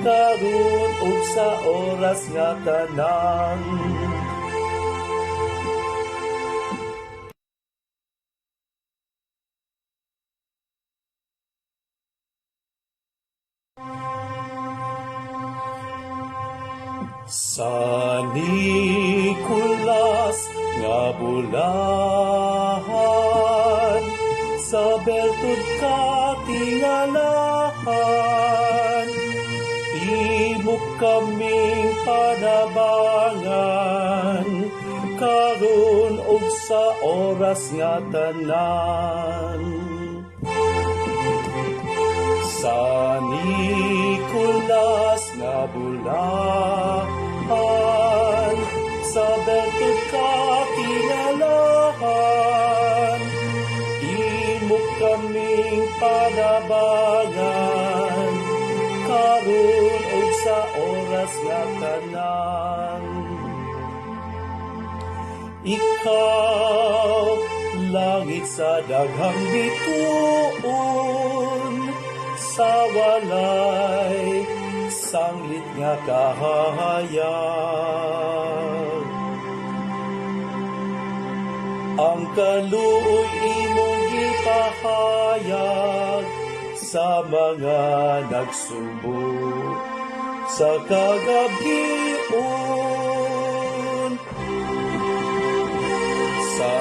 Karon ug sa oras nga tanan. Sa Nicolas nga bulahan, sa bertud katingalahan, imo kaming panabangan, karon ug sa oras nga tanan. Sa Nicolas nga bulahan, sa bertud katingalahan, imo kaming panabangan, karon ug sa oras nga tanan. Ikaw, langit sa daghang bituon, sa walay sanglit nga kahayag. Ang kaluoy imong gipahayag sa mga nagsubo sa kagabhion. Sa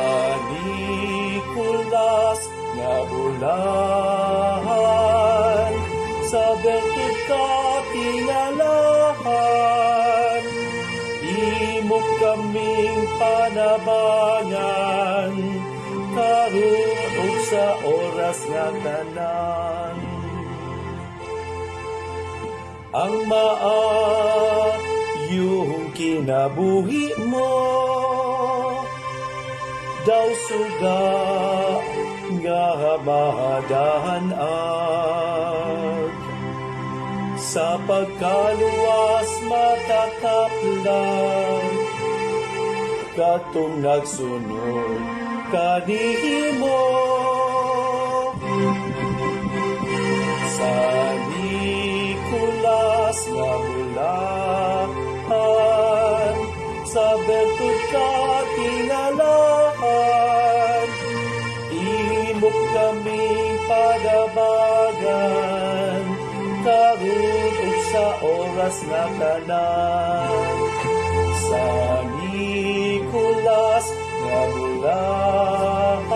Nicolas nga bulahan, sa bertud katingalahan, imo kaming panabangan, karon ug sa oras nga tanan. Ang maayong kinabuhi mo daw suga nga madanag, sa pagkaluwas matakaplag katong nagsunod kanimo. Sa Nicolas nga bulahan, sa bertud katingalahan, imo kaming panabangan, karon ug sa oras nga tanan. Sa Nicolas nga bulahan,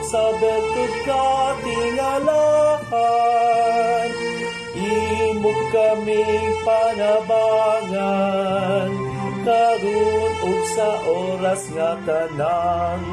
sa bertud katingalahan, imo kaming panabangan, karon ug sa oras nga tanan.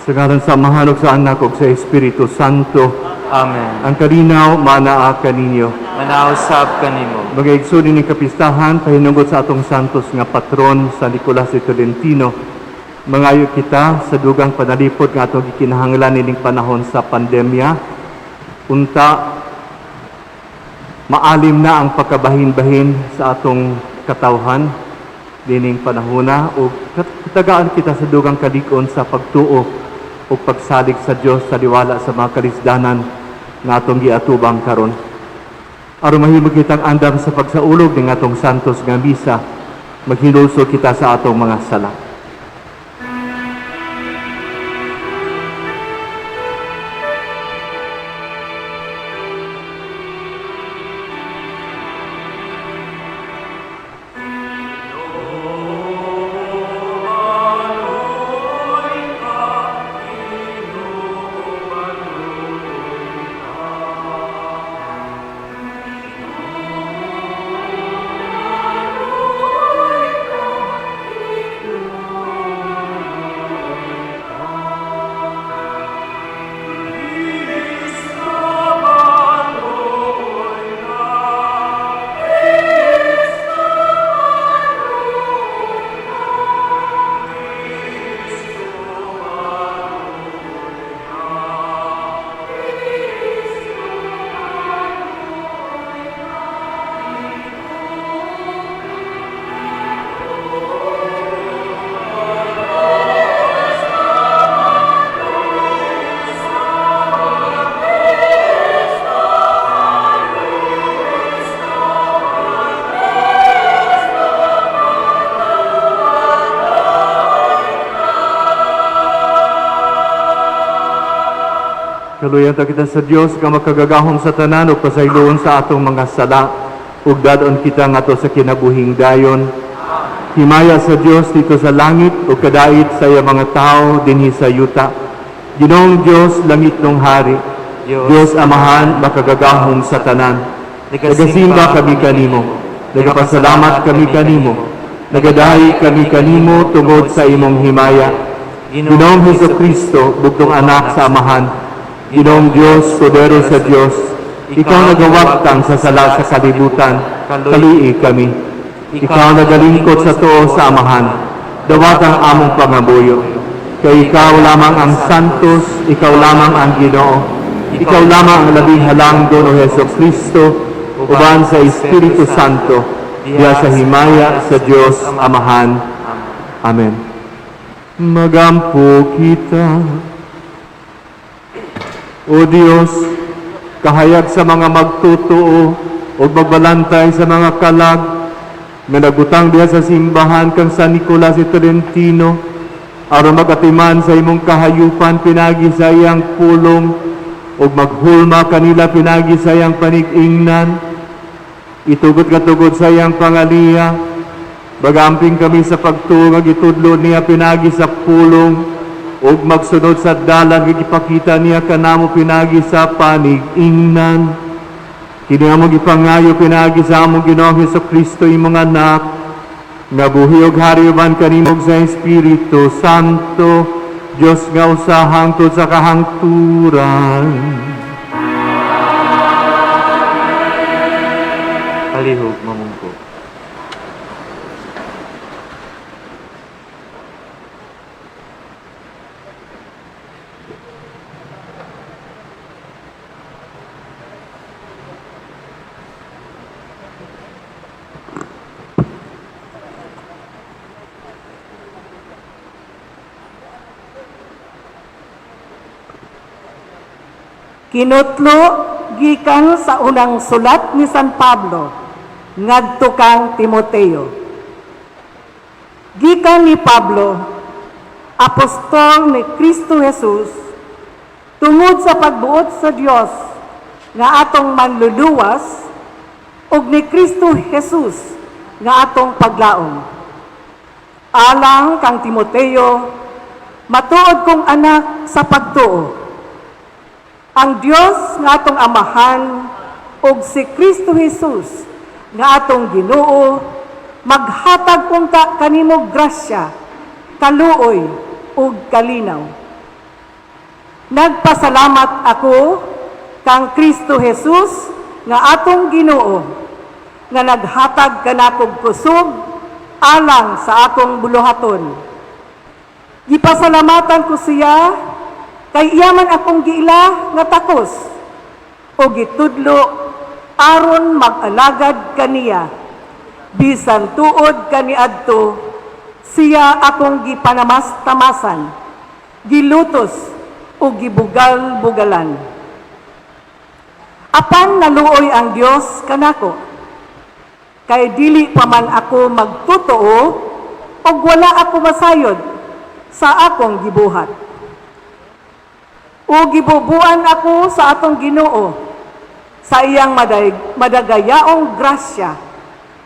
Sa ngalan sa Amahan ug sa Anak ug sa Espiritu Santo. Amen. Ang kalinaw manaa kaninyo. Manaa usab kanimo. Mga igsoon, ining kapistahan pahinungod sa atong santos nga patron, San Nicolas de Tolentino. Mangayo kita sa dugang panalipod nga atong gikinahanglan ining panahon sa pandemya. Unta maalim na ang pagkabahin-bahin sa atong katawhan dining panahona ug katagaan kita sa dugang kalig-on sa pagtuo ug pagsalig sa Dios sa liwala sa mga kalisdanan nga atong giatubang karon. Aron mahimo kitang andam sa pagsaulog ng atong santos nga misa, maghinulsol kita sa atong mga sala. Kaluyan ta kita sa Dios nga makagagahom sa tanan ug pasayloon sa atong mga sala ug dad-on kita ngadto sa kinabuhing dayon. Himaya sa Dios didto sa langit ug kadait sa iyang mga tawo dinhi sa yuta. Ginoong Dios, langitnong hari, Dios Amahan, makagagahom sa tanan. Nagasimba kami kanimo. Nagapasalamat kami kanimo. Nagadayi kami kanimo tungod sa imong himaya. Ginoong Hesus Kristo, bugtong anak sa Amahan. Ginoong Dios, Kordero sa Dios, ikaw nagawagtang sa sala sa kalibutan, kaluyi kami. Ikaw nagalingkod sa tuo sa Amahan, dawat ang among pangabuyo. Kay ikaw lamang ang santos, ikaw lamang ang Ginoo, ikaw lamang ang labing halangdon, o Hesus Kristo, uban sa Espiritu Santo, diha sa himaya sa Dios Amahan. Amen. Magampo kita. O Dios, kahayag sa mga magtotoo o magbalantay sa mga kalag nga nagutang diha sa simbahan kang San Nicolas de Tolentino aron magatiman sa imong kahayupan pinagi sa iyang pulong ug maghulma kanila pinagi sa iyang panig-ingnan. Itugot katugod sa iyang pangaliya, bagamping kami sa pagtuo nga gitudlo niya pinagi sa pulong ug magsunod sa dalan nga gipakita niya kanamo pinagi sa panig-ingnan. Kini among gipangayo pinagi sa among Ginoong Hesus Kristo, imong anak, nga buhi ug hari uban kanimo ug sa Espiritu Santo, Dios nga usa hangtod sa kahangturan. Palihog mamungko. Kinutlo gikan sa unang sulat ni San Pablo ngadto kang Timoteo. Gikan ni Pablo, apostol ni Kristo Jesus, tungod sa pagbuot sa Dios nga atong manluluwas ug ni Kristo Jesus nga atong paglaom. Alang kang Timoteo, matuod kong anak sa pagtuo. Ang Dios nga atong Amahan ug si Kristo Jesus nga atong Ginoo maghatag unta kanimo grasya, kaluoy ug kalinaw. Nagpasalamat ako kang Kristo Jesus nga atong Ginoo nga naghatag kanakog kusog alang sa akong buluhaton. Gipasalamatan ko siya kay iya man akong giila nga takos o gitudlo aron mag-alagad kaniya. Bisan tuod kaniadto siya akong gipanamastamasan, gilutos o gibugal-bugalan. Apan naluoy ang Dios kanako kay dili pa man ako magtotoo og wala ako masayod sa akong gibuhat. O gibubuan ako sa atong Ginoo sa iyang madagayaong grasya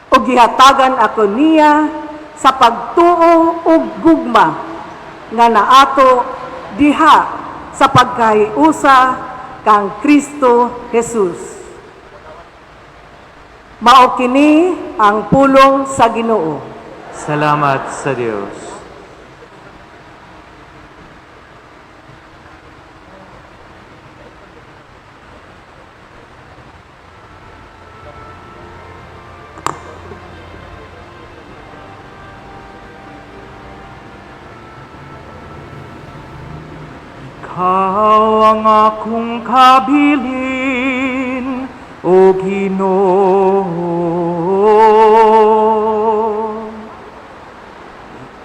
o gihatagan ako niya sa pagtuo ug gugma nga naato diha sa pagkahiusa kang Kristo Jesus. Mao kini ang pulong sa Ginoo. Salamat sa Dios. Ikaw ang akong kabilin, O Ginoo.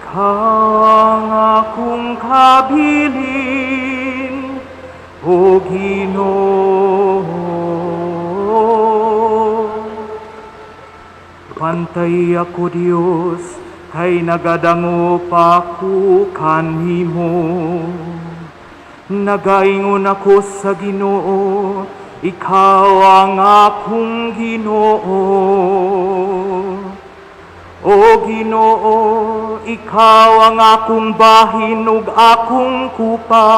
Ikaw ang akong kabilin, O Ginoo. Pantay ako, Dios, kay nagadango pa ko kanimo. Nagaingon ako sa Ginoo, ikaw ang akong Ginoo. O Ginoo, ikaw ang akong bahin ug akong kupa.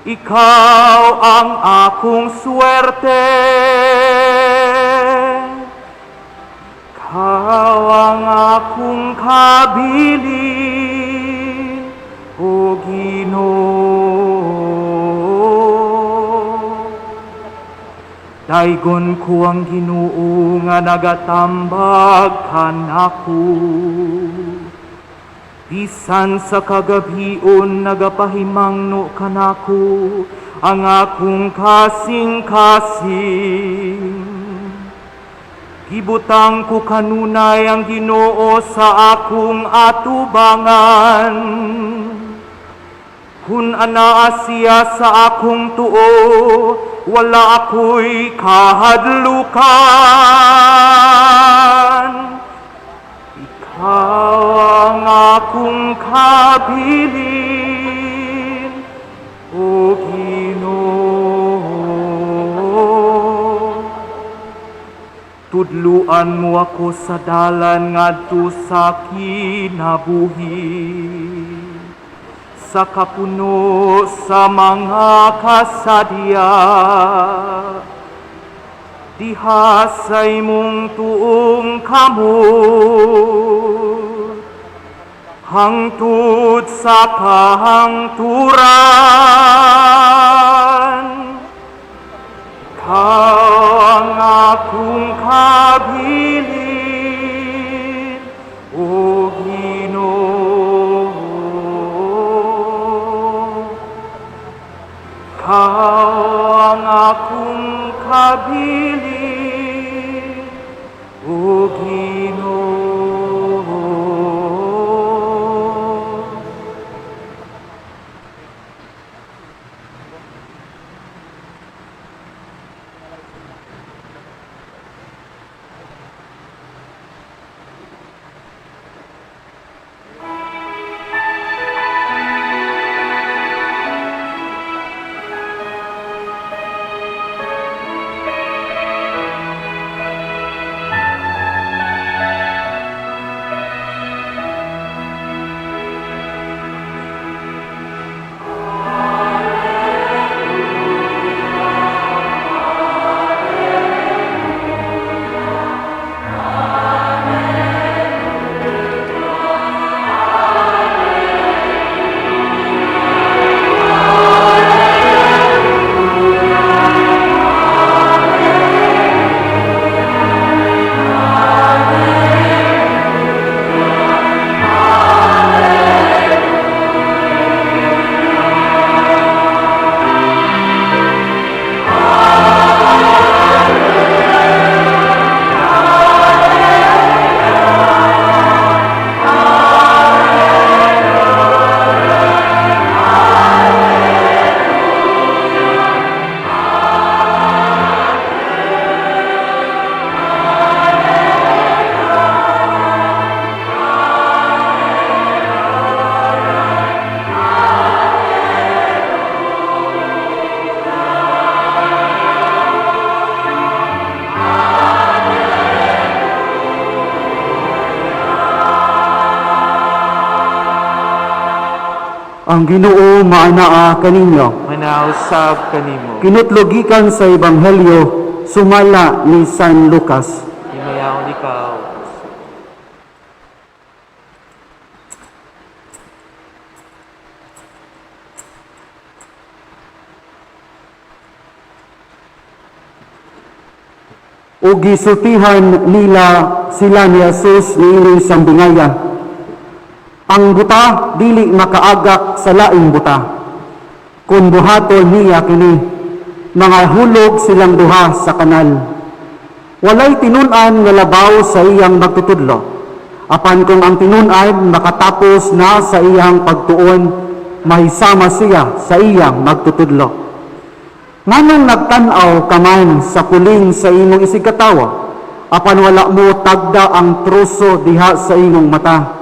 Ikaw ang akong swerte. Ikaw ang akong kabilin, O Ginoo. Daygon ko ang Ginoo nga nagatambag kanako. Bisan sa kagabhion nagapahimangno kanako ang akong kasing-kasing. Gibutang ko kanunay ang Ginoo sa akong atubangan. Kun anaa siya sa akong tuo, wala ako'y kahadlukan. Ikaw ang akong kabilin, O Ginoo. Tudluan mo ako sa dalan ngadto sa kinabuhi, sa kapuno sa mga kasadya. Diha sa imong tuong kamot, hangtod sa kahangturan. Ikaw ang akong kabilin, O Ginoo. Ikaw ang akong kabilin, O Ginoo. Ang Ginoo maanaa kaninyo. Manausab kanimo. Kinutlo gikan sa Ebanghelyo sumala ni San Lucas. Himayaon ikaw. Ug gisultihan nila sila ni Jesus niini sambingaya. Ang buta dili makaagak sa laing buta. Kung buhaton niya kini, mga hulog silang duha sa kanal. Walay tinun-an nga labaw sa iyang magtutudlo. Apan kung ang tinun-an makatapos na sa iyang pagtuon, mahisama siya sa iyang magtutudlo. Nganong nagtan-aw ka man sa puling sa imong isigkatawo, apan wala mo tagda ang troso diha sa imong mata?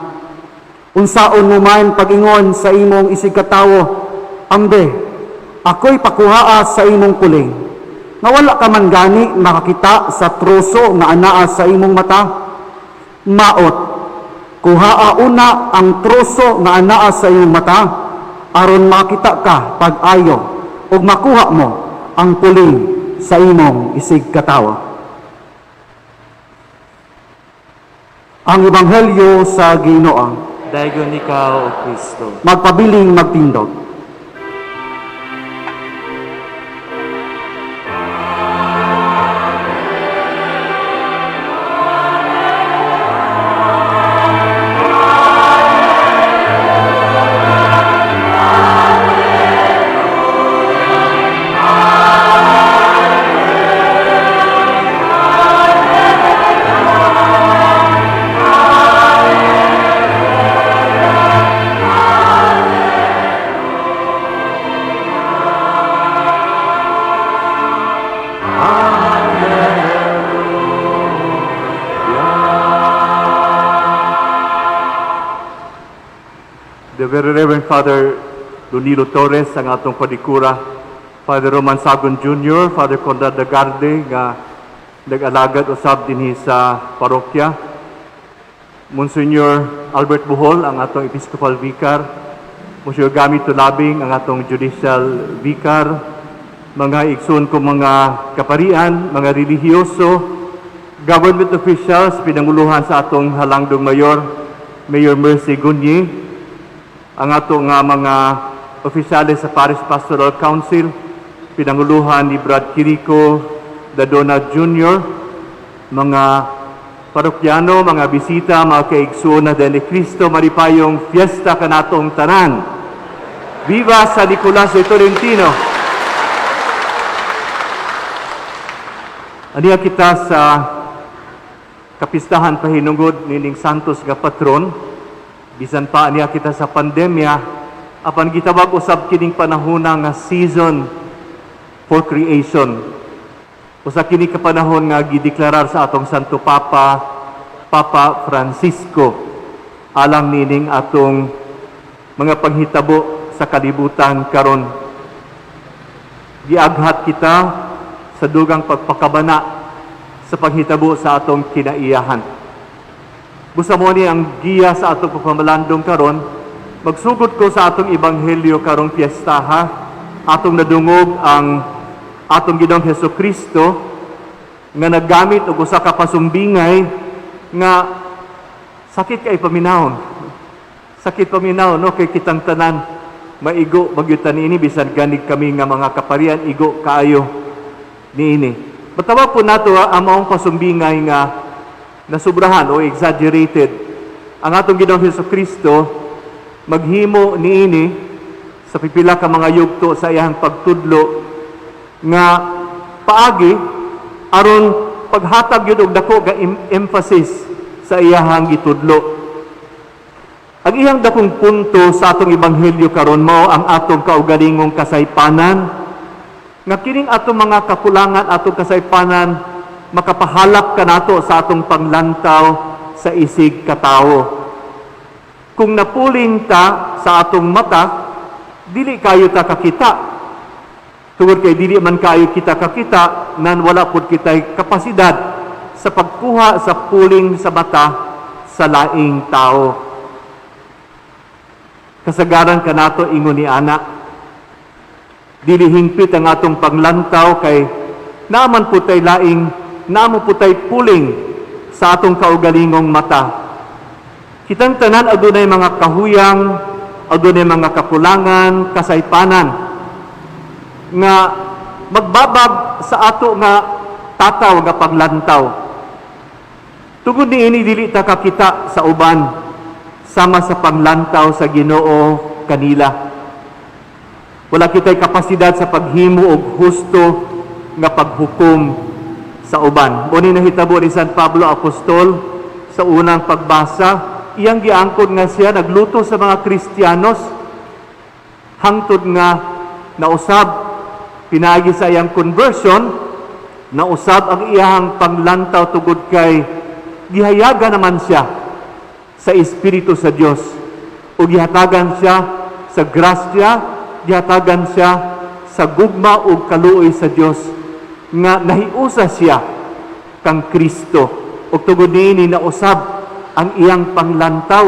Unsaon mo man pag-ingon sa imong isigkatawo, ambe, ako'y pakuhaa sa imong puling, nga wala ka man gani makakita sa troso nga anaa sa imong mata? Maot, kuhaa una ang troso nga anaa sa imong mata, aron makita ka pag-ayo ug makuha mo ang puling sa imong isigkatawo. Ang Ebanghelyo sa Ginoo. Daygon ikaw, O Kristo. Magpabiling magtindog. The Very Reverend Father Lunilo Torres, ang atong padikura, Father Roman Sagon Jr., Father Conrad Lagarde, nga nag-alagad usab dinhi sa parokya, Monsignor Albert Buhol, ang atong Episcopal Vicar, Monsignor Gami Tulabing, ang atong Judicial Vicar, mga igsoon ko mga kaparian, mga relihiyoso, government officials, pinanguluhan sa atong halangdong mayor, Mayor Mercy Gunyi, ang ato nga mga opisyales sa Parish Pastoral Council, pinanguluhan ni Brad Kiriko Dadona Jr., mga parokyano, mga bisita, mga kaigsuon na dahil ni Cristo, maripayong fiesta kanatong tanan. Viva San Nicolas de Tolentino! Aniya kita sa kapistahan pahinungod nining Santos nga patron. Bisan pa aniya kita sa pandemya, apan gitawag usab kining panahona nga season for creation. Usa kini ka panahon nga gideklarar sa atong Santo Papa, Papa Francisco, alang nining atong mga panghitabo sa kalibutan karon. Giaghat kita sa dugang pagpakabana sa panghitabo sa atong kinaiyahan. Busa mo ni ang giya sa atong pagpamalandong karon, magsugod ko sa atong ebanghelyo karong piyestaha, atong nadungog ang atong Ginoong Hesus Kristo nga naggamit og usa ka pasumbingay nga sakit kay paminawon. Sakit paminawon, no, kay kitang tanan maigo magyutan niini, bisan ganig kami nga mga kaparian igo kaayo niini. Matawag po nato ang maong pasumbingay nga nasubrahan o exaggerated. Ang atong Ginoong Hesus Kristo maghimo niini sa pipila ka mga yugto sa iyang pagtudlo nga paagi aron paghatag yun og dako ga emphasis sa iyahang gitudlo. Ang iyang dakong punto sa atong ebanghelyo karon mao ang atong kaugalingong kasaypanan, nga kining atong mga kakulangan, atong kasaypanan, makapahalap kanato sa atong panglantaw sa isig katawo. Kung napuling ta sa atong mata, dili kayo ta kakita. Tungod kay dili man kayo kita kakita, nan wala pud kitay kapasidad sa pagkuha sa puling sa mata sa laing tao. Kasagaran kanato ingon ni ana. Dili hingpit ang atong panglantaw kay naaman po tay laing, naamo po tay puling sa atong kaugalingong mata. Kitang tanan adunay mga kahuyang, adunay mga kakulangan, kasaypanan nga magbabag sa ato nga tataw nga paglantaw. Tungod niini, dili ta kakita sa uban sama sa panglantaw sa Ginoo kanila. Wala kitay kapasidad sa paghimo og husto nga paghukom sa uban. Mao ni nahitabo ni San Pablo Apostol sa unang pagbasa, iyang giangkon nga siya nagluto sa mga Kristiyanos hangtod nga nausab pinaagi sa iyang conversion, nausab ang iyang panglantaw tungod kay gihayagan naman siya sa Espiritu sa Dios o gihatagan siya sa grasya, gihatagan siya sa gugma ug kaluoy sa Dios nga nahiusa siya kang Kristo, ug tungod niini nausab ang iyang panglantaw.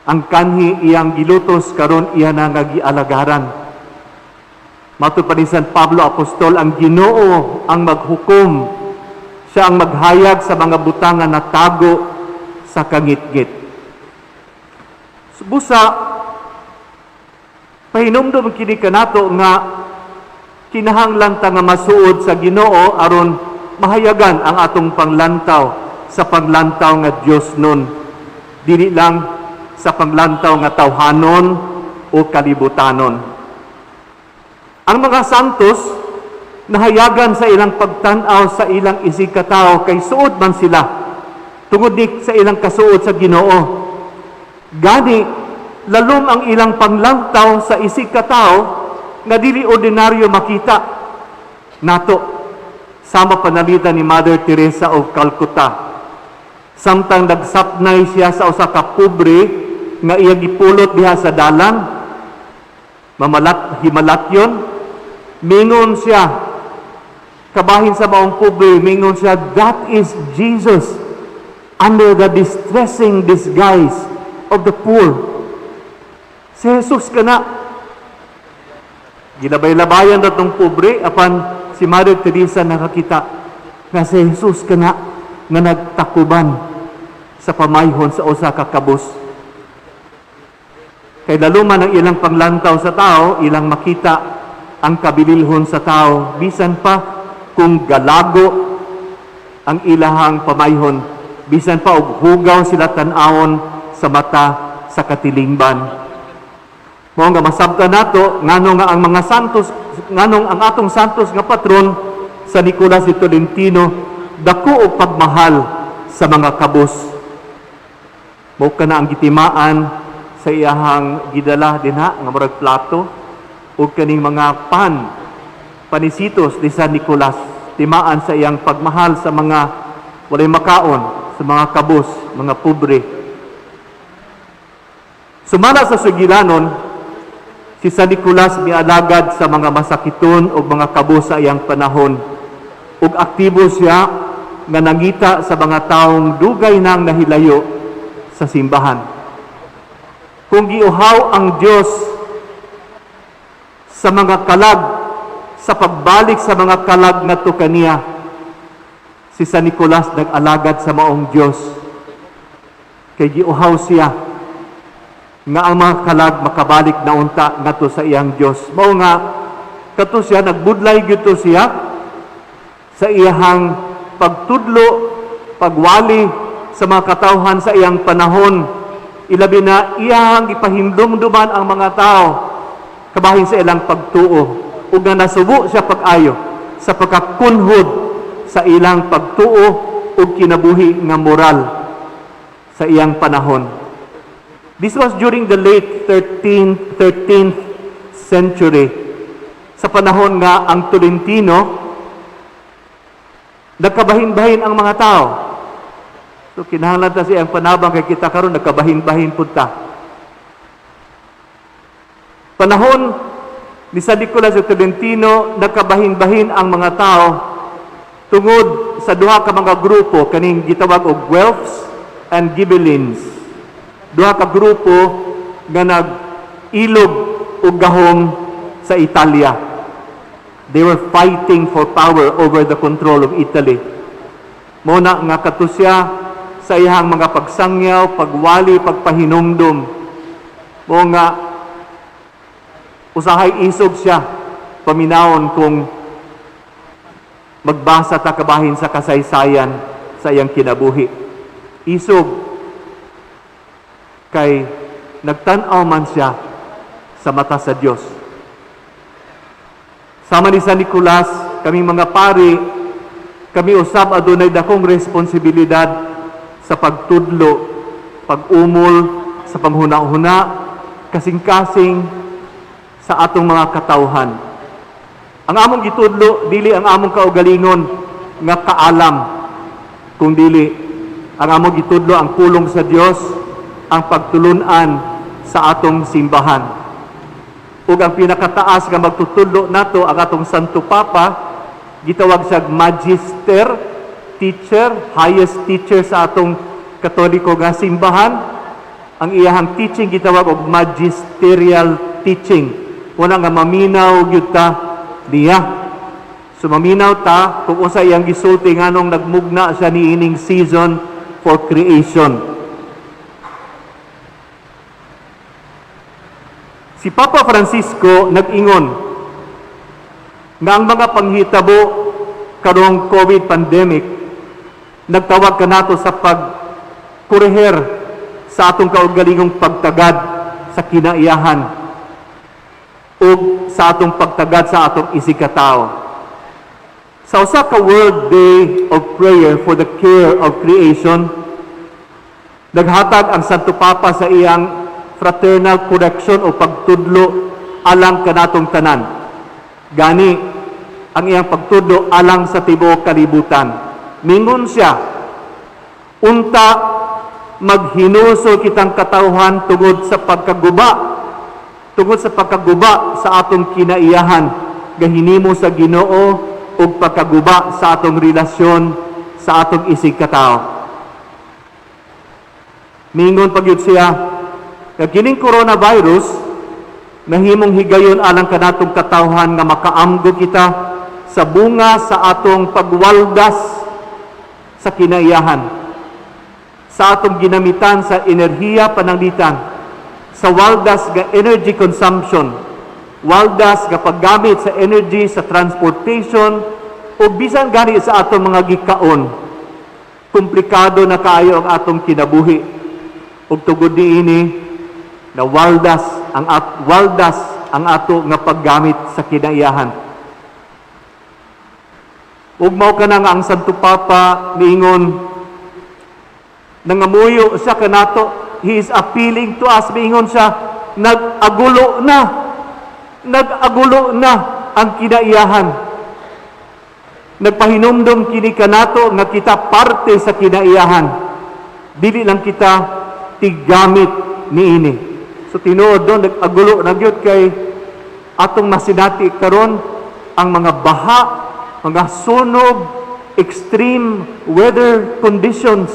Ang kanhi iyang gilutos, karon iya na nga gialagaran. Matud pa ni San Pablo Apostol, ang Ginoo ang maghukom. Siya ang maghayag sa mga butang nga natago sa kangitngit. Busa, pahinumdum kini kanato nga kinahanglan ta nga masuod sa Ginoo aron mahayagan ang atong panglantaw sa panglantaw nga Dios nun. Dili lang sa panglantaw nga tawhanon o kalibutanon. Ang mga santos nahayagan sa ilang pagtan-aw sa ilang isigkatao kay suod man sila tungod ni sa ilang kasuod sa Ginoo. Gani lalom ang ilang panglantaw sa isigkatao nga dili ordinaryo makita nato, sama panalita ni Mother Teresa of Calcutta. Samtang nagsapnay siya sa usa ka pobre nga iya gipulot diha sa dalan, mamalat himalatyon, mingon siya kabahin sa maong pobre, mingon siya, "That is Jesus under the distressing disguise of the poor." Si Jesus kana. Gilabay-labayan datong pobre, apan si Mother Teresa nakakita nga si Jesus kana nga nagtakuban sa pamayhon sa usa ka kabus. Kay laluman ang ilang panglantaw sa tao, ilang makita ang kabililhon sa tao, bisan pa kung galago ang ilahang pamayhon, bisan pa og hugaw sila tan-awon sa mata sa katilingban. Mao nga masabtan nato ngano nga ang mga santos, nganong ang atong santos nga patron San Nicolas de Tolentino dako og pagmahal sa mga kabus. Mao kana ang gitimaan sa iyahang gidala dinha nga murag plato ug kaning mga pan, panisitos ni San Nicolas, timaan sa iyang pagmahal sa mga walay makaon, sa mga kabus, mga pobre. Sumala sa sugilanon, si San Nicolas mialagad sa mga masakiton o mga kabus sa iyang panahon. Ug aktibo siya nga nangita sa mga taong dugay nang nahilayo sa simbahan. Kung giuhaw ang Dios sa mga kalag, sa pagbalik sa mga kalag ngadto kaniya, si San Nicolas nag-alagad sa maong Dios. Kay giuhaw siya nga ang mga kalag makabalik na unta ngadto sa iyang Dios. Mao nga kato siya nagbudlay gyud to siya sa iyahang pagtudlo, pagwali sa mga katawhan sa iyang panahon. Ilabi na iyahang ipahimdumduman ang mga tao kabahin sa ilang pagtuo ug nga nasubo siya pag-ayo sa pagkakunhod sa ilang pagtuo ug kinabuhi nga moral sa iyang panahon. This was during the late 13th century. Sa panahon nga ang Tolentino, nagkabahin-bahin ang mga tao. So kinahanglan ta siyang panabang kay kita karon nagkabahin-bahin pud ta. Panahon ni San Nicolas de Tolentino, nagkabahin-bahin ang mga tao tungod sa duha ka mga grupo kaning gitawag og Guelphs and Ghibellines. Duha ka grupo nga nag-ilog og gahom sa Italia. They were fighting for power over the control of Italy. Mao na nga kato siya sa iyang mga pagsangyaw, pagwali, pagpahinumdum. Mao nga usahay isog siya paminawon kung magbasa ta kabahin sa kasaysayan sa iyang kinabuhi. Isog kay nagtan-aw man siya sa mata sa Dios. Sama ni San Nicolas, kami mga pari, kami usab adunay dakong responsibilidad sa pagtudlo, pag-umol, sa panghuna-huna, kasing-kasing sa atong mga katawhan. Ang among gitudlo, dili ang among kaugalingon nga kaalam, kung dili ang among gitudlo ang pulong sa Dios, ang pagtulunan sa atong simbahan. Ug ang pinakataas nga magtutudlo nato ang atong Santo Papa, gitawag siya magister, teacher, highest teacher sa atong Katoliko nga simbahan. Ang iyahang teaching gitawag og magisterial teaching. Wala nga maminaw gyud ta niya. So maminaw ta kung unsa iyang gisulti nganong nagmugna siya niining season for creation. Si Papa Francisco nag-ingon nga ang mga panghitabo karong COVID pandemic nagtawag kanato sa pagkureher sa atong kaugalingong pagtagad sa kinaiyahan ug sa atong pagtagad sa atong isigkatao. Sa usa ka World Day of Prayer for the Care of Creation, naghatag ang Santo Papa sa iyang fraternal correction o pagtudlo alang kanatong tanan. Gani, ang iyang pagtudlo alang sa tibuok kalibutan. Mingon siya, unta maghinusol kitang katawhan tungod sa pagkaguba sa atong kinaiyahan gahinimo sa Ginoo ug pagkaguba sa atong relasyon sa atong isigkatao. Mingon pa gyud siya nga kining coronavirus nahimong higayon alang kanatong katawhan nga makaamgo kita sa bunga sa atong pagwaldas sa kinaiyahan, sa atong ginamitan sa enerhiya pananglitan, sa waldas nga energy consumption, waldas nga paggamit sa energy sa transportation, o bisan gani sa atong mga gikaon. Komplikado na kaayo ang atong kinabuhi. Ug tungod niini na waldas ang ato nga paggamit sa kinaiyahan. Ug mao kana nga ang Santo Papa niingon, nangamuyo siya kanato, he is appealing to us, miingon siya, nag-agulo na, nag-agulo na ang kinaiyahan. Nagpahinumdum kini kanato nga kita parte sa kinaiyahan. Dili lang kita tiggamit niini. So tinuod doon, nag-agulo na gyud kay atong masinati karon ang mga baha, mga sunog, extreme weather conditions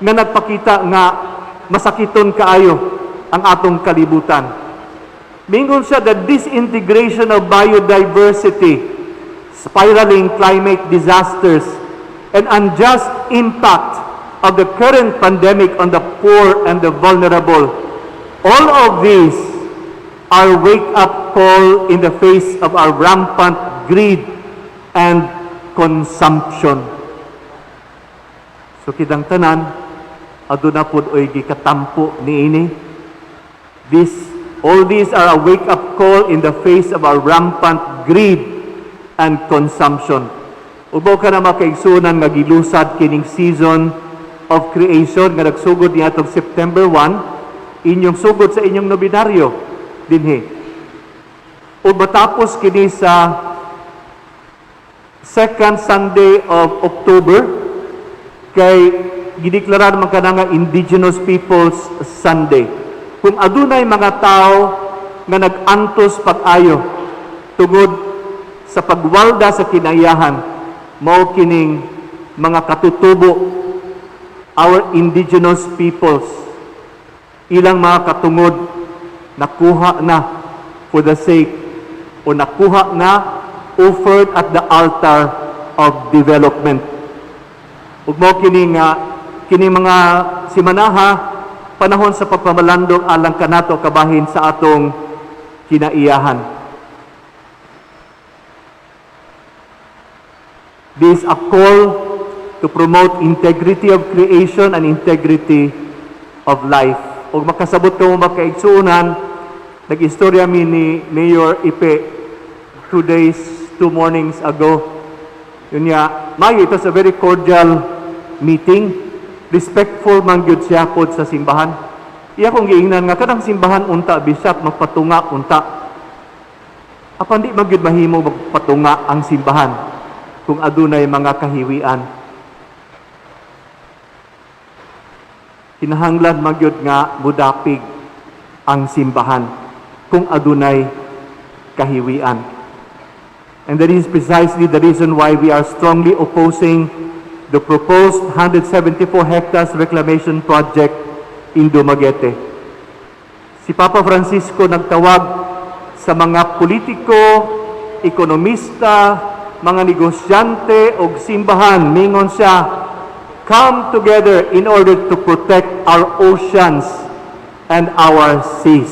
nga nagpakita nga masakiton kaayo ang atong kalibutan. Mingon siya, the disintegration of biodiversity, spiraling climate disasters, and unjust impact of the current pandemic on the poor and the vulnerable. All of these are wake-up call in the face of our rampant greed and consumption. So kitang tanan, aduna pod oy gikatampo niini. All these are a wake-up call in the face of our rampant greed and consumption. Ug mao kana, mga kaigsuonan, nga gilusad kining season of creation nga nagsugod niadtong September 1, inyong sugod sa inyong nobinaryo dinhi. Ug matapos kini sa second Sunday of October kay gideklara man kana nga Indigenous Peoples Sunday. Kung adunay mga tao nga nag-antos pag-ayo tungod sa pagwalda sa kinaiyahan, mao kining mga katutubo, our indigenous peoples. Ilang mga katungod nakuha na for the sake o nakuha na, offered at the altar of development. Ug mao kini nga kini mga simanaha, panahon sa pagpamalandong alang kanato kabahin sa atong kinaiyahan. This is a call to promote integrity of creation and integrity of life. Ug makasabot ko, mga kaigsuonan, nag-istorya mi ni Mayor Ipe 2 days, 2 mornings ago. Yun nga, mayo, it was a very cordial meeting. Respectful man gyud siya pod sa simbahan. Iya kong giingnan nga kanang simbahan unta, bishop, magpatunga unta. Apan di man gyud mahimo magpatunga ang simbahan kung adunay mga kahiwian. Kinahanglan man gyud nga mudapig ang simbahan kung adunay kahiwian. And that is precisely the reason why we are strongly opposing the proposed 174 hectares reclamation project in Dumaguete. Si Papa Francisco nagtawag sa mga politiko, ekonomista, mga negosyante o simbahan. Mingon siya, "Come together in order to protect our oceans and our seas."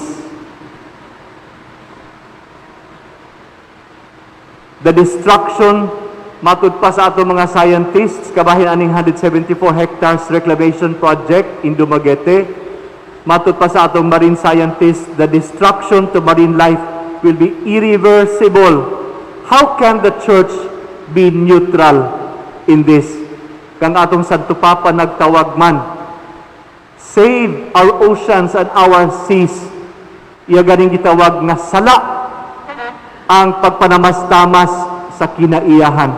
The destruction, matud pa sa atong mga scientists, kabahin aning 174 hectares reclamation project in Dumaguete, matud pa sa atong marine scientists, the destruction to marine life will be irreversible. How can the church be neutral in this? Kang atong Santo Papa nagtawag man, "Save our oceans and our seas." Iya ganing gitawag nga sala ang pagpanamastamas sa kinaiyahan.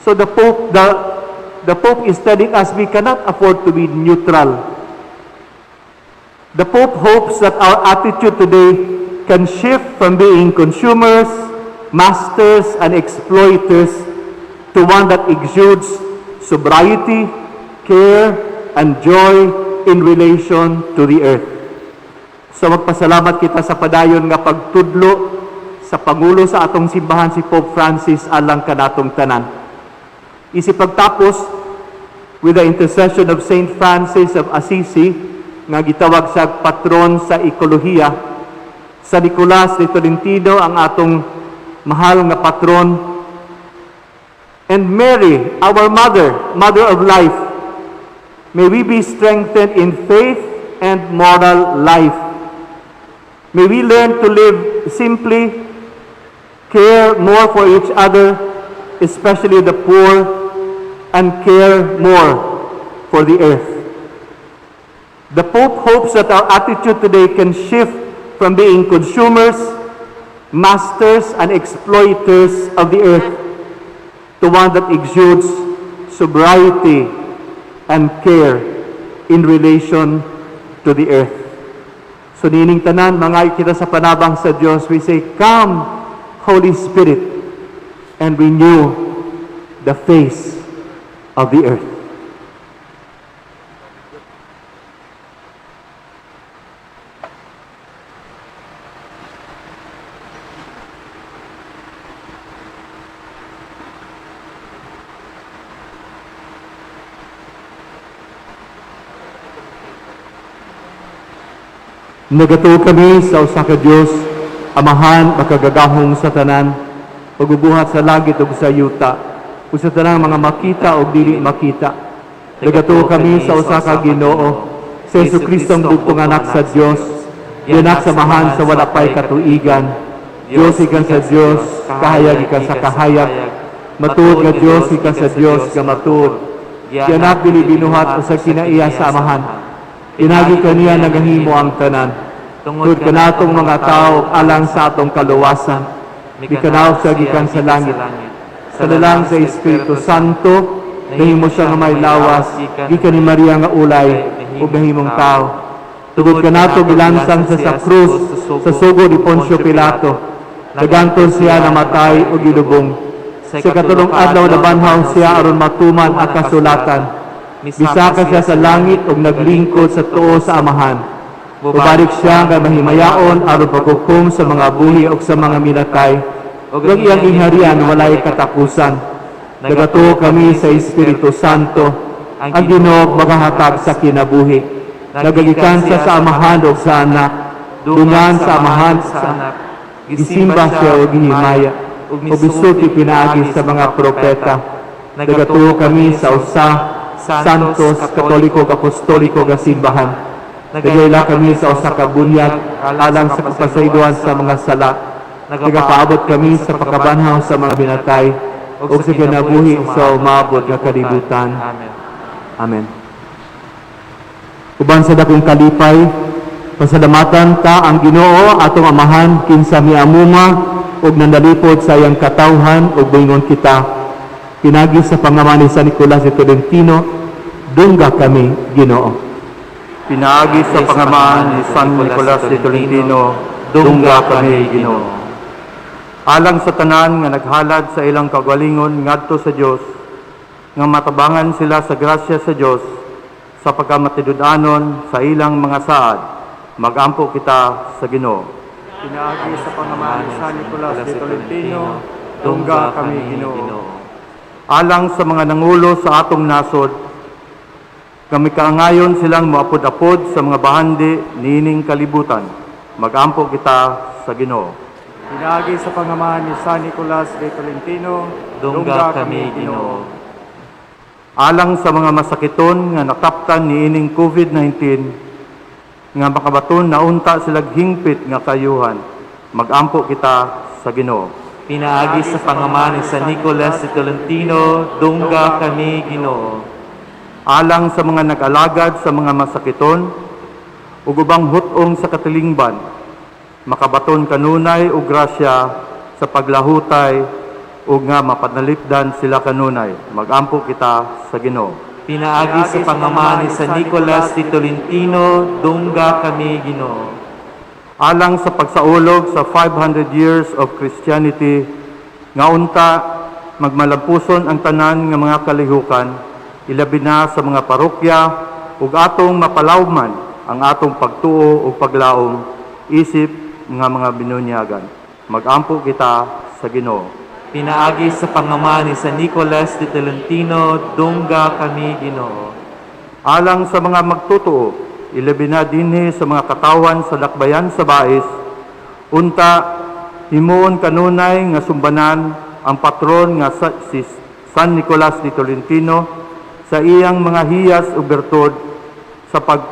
So the Pope is telling us we cannot afford to be neutral. The Pope hopes that our attitude today can shift from being consumers, masters, and exploiters to one that exudes sobriety, care, and joy in relation to the earth. So magpasalamat kita sa padayon nga pagtudlo sa Pangulo sa atong simbahan, si Pope Francis, alang kanatong tanan. Isip pagtapos, with the intercession of Saint Francis of Assisi, nga gitawag sa patron sa ekolohiya, San Nicolas de Tolentino, ang atong mahal nga patron, and Mary, our mother, mother of life, may we be strengthened in faith and moral life. May we learn to live simply, care more for each other, especially the poor, and care more for the earth. The Pope hopes that our attitude today can shift from being consumers, masters, and exploiters of the earth to one that exudes sobriety and care in relation to the earth. So niining tanan, mga kita sa panabang sa Dios, we say, "Come, Holy Spirit, and renew the face of the earth." Nagatuo kami sa usa ka Dios, Amahan, makagagahom sa tanan, pagbubuhat sa langit ug sa yuta, ug sa tanang mga makita o dili makita. Nagatuo kami sa usa ka Ginoo, sa Jesu Kristo, ang bugtong Anak sa Dios, gianak sa Amahan sa wala pay katuigan, Dios gikan sa Dios, kahayag gikan sa kahayag, matuod nga Dios gikan sa Dios nga matuod. Gianak, dili binuhat, usa kinaiya sa Amahan. Pinaagi kaniya nagahimo ang tanan. Tungod kanatong mga tao, alang sa atong kaluwasan, mikanaog siya gikan sa langit. Sa lalang sa Espiritu Santo, nahimo siya nga may lawas, gikan ni Maria nga ulay, ug nahimong tao. Tungod kanato gilansang siya sa krus sa sugo ni Poncio Pilato. Nagantos siya, namatay ug gilubong. Sa ikatulong adlaw nabanhaw siya aron matuman ang kasulatan. Misaka siya sa langit ug naglingkod sa tuo sa Amahan. Mubalik siya nga mahimayaon aron paghukom sa mga buhi ug sa mga minatay. Ug ang iyang gingharian walay katapusan. Nagatuo kami sa Espiritu Santo, ang Ginoo magahatag sa kinabuhi. Nagagikan siya sa Amahan ug sa Anak, dungan sa Amahan sa Anak. Gisimba siya ug gihimaya, ug misulti pinaagi sa mga propeta. Nagatuo kami sa usa, Santos, Katoliko, ug Apostoliko nga simbahan. Nagaila kami sa usa ka bunyag alang sa kapasayloan sa mga sala. Nagapaabot kami sa pagkabanhaw sa mga binatay ug sa kinabuhi sa umabot nga kalibutan. Amen. Amen. Uban sa dakong kalipay, pasalamatan ta ang Ginoo atong Amahan kinsa miamuma ug nandalipod sa iyang katawhan ug moingon kita. Pinagi sa pangaman ni San Nicolas de Tolentino, dungga kami, Ginoo. Pinaagi sa pangamaan ni San Nicolas de Tolentino, dungga kami, Ginoo. Alang sa tanan nga naghalad sa ilang kagalingon ngadto sa Dios, nga matabangan sila sa grasya sa Dios sa pagkamatinud-anon sa ilang mga saad, magampo kita sa Ginoo. Pinaagi sa pangamaan ni San Nicolas de Tolentino, dungga kami, Ginoo. Alang sa mga nangulo sa atong nasod, kami kaangayon silang moapod-apod sa mga bahandi niining kalibutan. Magampo kita sa Ginoo. Pinaagi sa pangamaan ni San Nicolas de Tolentino, Dungga kami, Ginoo. Alang sa mga masakiton nga nakaptan niining COVID-19, nga makabaton na unta silag hingpit nga kayuhan. Magampo kita sa Ginoo. Pinaagi sa pangaman ni San Nicolas de Tolentino, dungga kami, Ginoo. Alang sa mga nag-alagad sa mga masakiton ug ubang hut-ong sa katilingban, makabaton kanunay og grasya sa paglahutay ug nga mapanalipdan sila kanunay. Magampo kita sa Ginoo. Pinaagi sa pangaman ni San Nicolas de Tolentino, dungga kami, Ginoo. Alang sa pagsaulog sa 500 years of Christianity, nga unta magmalampuson ang tanan nga mga kalihukan, ilabi na sa mga parokya ug atong mapalawman ang atong pagtuo ug paglaom isip nga mga binunyagan. Magampo kita sa Ginoo. Pinaagi sa pangaman ni San Nicolas de Tolentino, dungga kami, Ginoo. Alang sa mga magtotoo, ilabi na dinhi sa mga katawan sa dakbayan sa Bais, unta himuon kanunay nga sumbanan ang patron nga si San Nicolas de Tolentino sa iyang mga hiyas ug bertud sa pag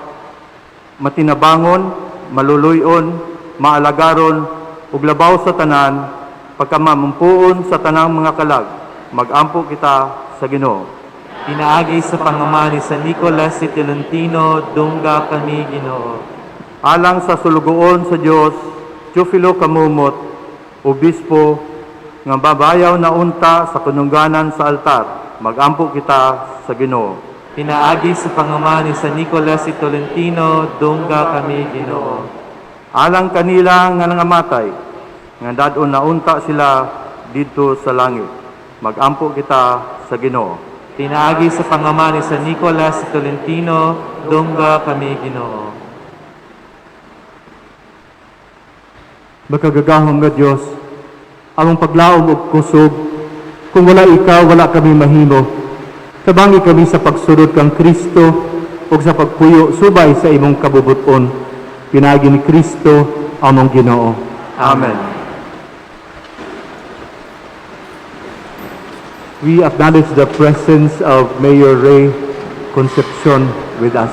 matinabangon, maluluyon, maalagaron ug labaw sa tanan pagkamamumpuon sa tanang mga kalag. Magampo kita sa Ginoo. Pinaagi sa pangaman ni San Nicolas de Tolentino, dungga kami, Ginoo. Alang sa sulugoon sa Dios, Teofilo Camomot, obispo, nga babayaw na unta sa kunungganan sa altar, magampo kita sa Ginoo. Pinaagi sa pangaman ni San Nicolas de Tolentino, dungga kami, Ginoo. Alang kanila nga nangamatay, nga dad-on na unta sila didto sa langit, magampo kita sa Ginoo. Pinaagi sa pangaman ni San Nicolas de Tolentino, dungga kami, Ginoo. Makagagahom nga Dios, among paglaom ug kusog, kung wala ikaw, wala kami mahimo. Tabangi kami sa pagsunod kang Kristo ug sa pagpuyo subay sa imong kabubuton. Pinaagi ni Kristo among Ginoo. Amen. We acknowledge the presence of Mayor Ray Concepcion with us.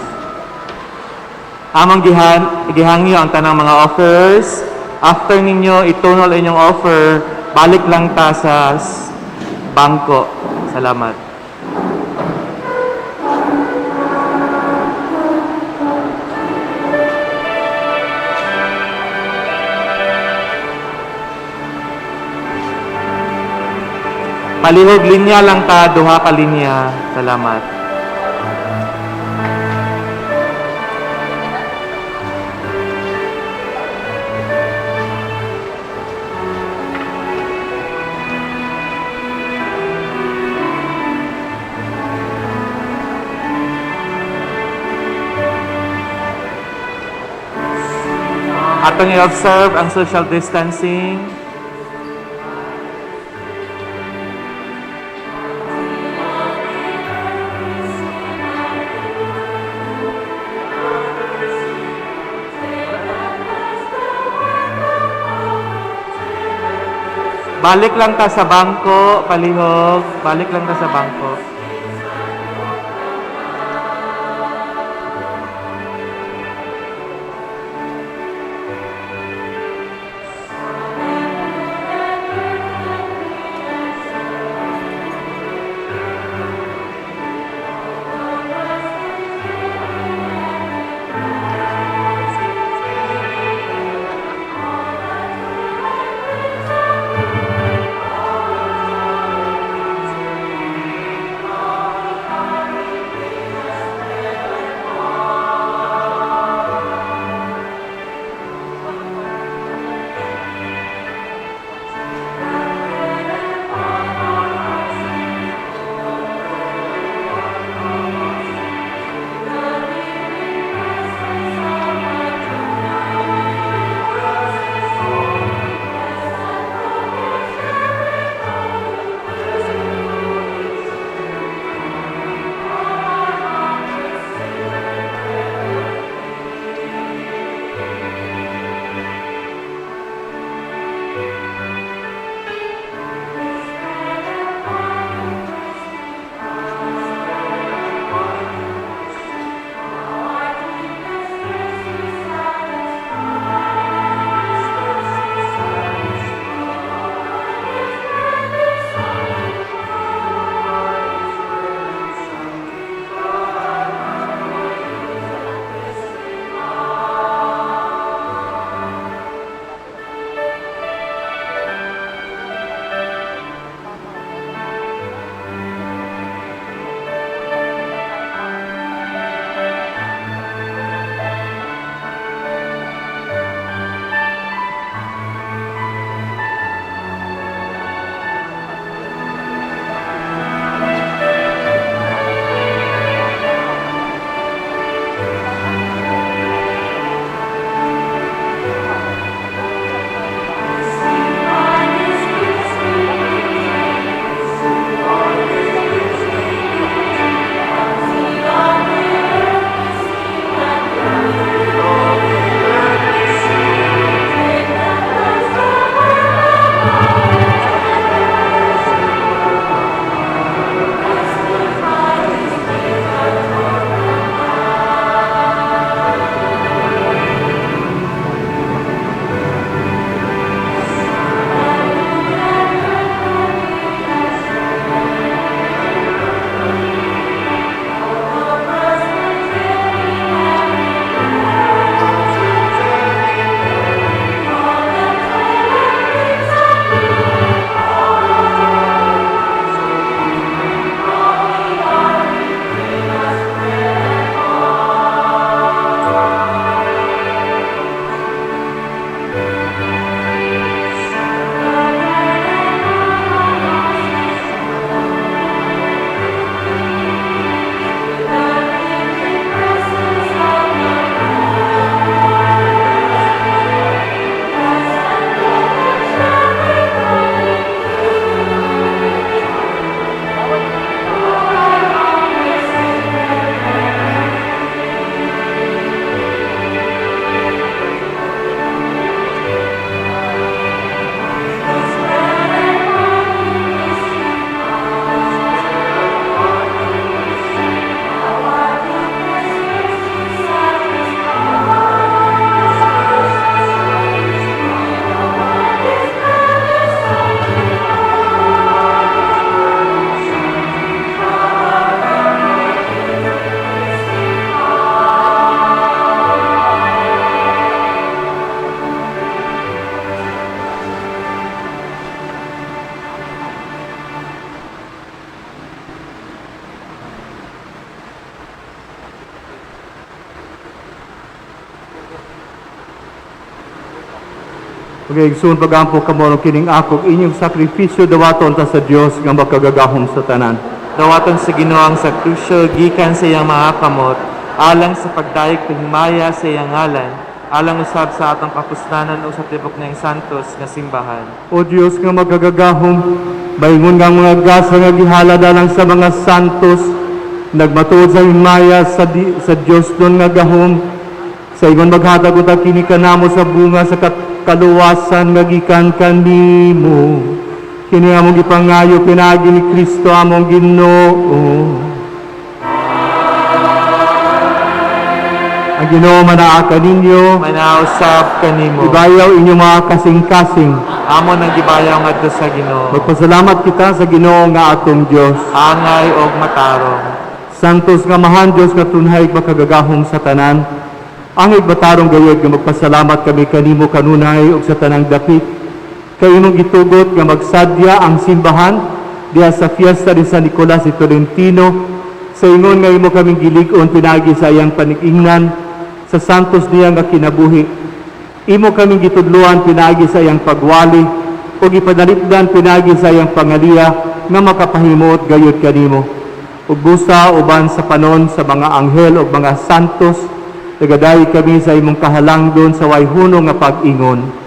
Among gihangyo ang tanang mga offers. After ninyo itunol inyong offer, balik lang ta sa bangko. Salamat. Palihog linya lang ta, duha ka linya. Salamat. Atong i-observe ang social distancing. Balik lang ta sa bangko, palihog. Balik lang ta sa bangko. Okay, igsoon, pagampo kamo aron kining akog inyong sakripisyo dawaton ta sa Dios nga makagagahom sa tanan. Dawaton sa Ginoo ang sakripisyo gikan sa iyang mga kamot, alang sa pagdayeg paghimaya sa iyang ngalan, Alang usab sa atong kapusnanan ug sa tibok niyang santos nga simbahan. O Dios nga magagagahom, maingon nga ang mga gasa nga gihalad alang sa mga santos, nagmatuod sa himaya sa Dios don nga gahom, sa ingon maghatag unta kini kanamo sa bunga sa kaluwasan nga gikan kanimo. Kini among gipangayo pinaagi ni Kristo among Ginoo. Ang Ginoo manaa kaninyo, Manausab kanimo. ibayaw inyong mga kasing-kasing. Amo nang gibayaw ngadto sa Ginoo. Magpasalamat kita sa Ginoo nga atong Dios. Angay og matarong. Santos nga mahan Dios nga tunhay makagagahom sa tanan. Ang igbatarong gayod nga magpasalamat kami kanimo kanunay ug sa tanang dapit. Kay imong gitugot nga magsadya ang simbahan diha sa fiesta ni San Nicolas de Tolentino sa ingon nga imo kaming gilig-on pinaagi sa iyang panig-ingnan sa santos niya nga kinabuhi. Imo kaming gitudluan pinaagi sa iyang pagwali ug ipanalipdan pinaagi sa iyang pangaliya nga makapahimuot gayud kanimo. Ug busa uban sa panon sa mga anghel ug mga santos, nagadayi kami sa imong kahalangdon sa way hunong nga pag-ingon.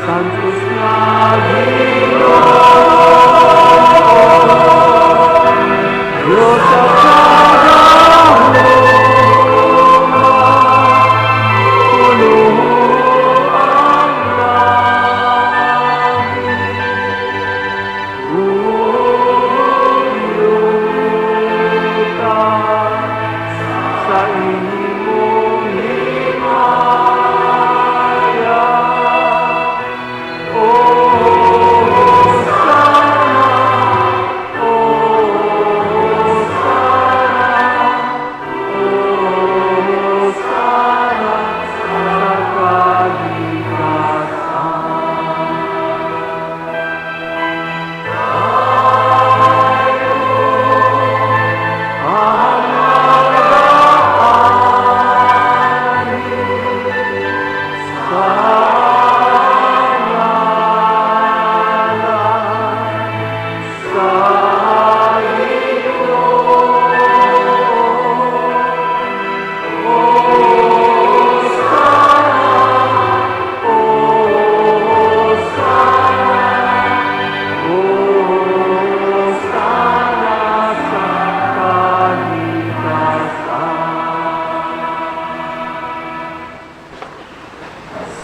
Santos nga Ginoo, Diyos at sa imong himaya.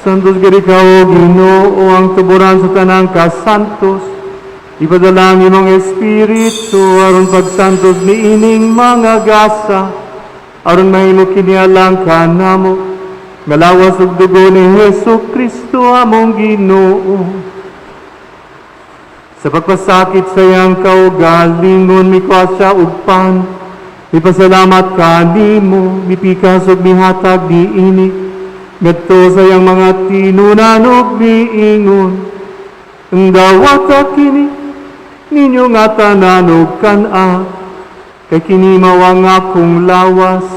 Santos gid ikaw, O Ginoo, ang tuburan sa tanang kasantos. Ipadala ang imong espiritu aron pagsantos niining mga gasa, aron mahimo kini alang kanamo nga lawas ug dugo ni Hesus Kristo among Ginoo. Sa pagpasakit sa iyang kaugalingon, mikuha siya og pan, mipasalamat kanimo, mipikas ug mihatag niini ngadto sa iyang mga tinunan ug miingon, ang dawata kini ninyo nga tanan ug kan-a, kay kini mao ang akong lawas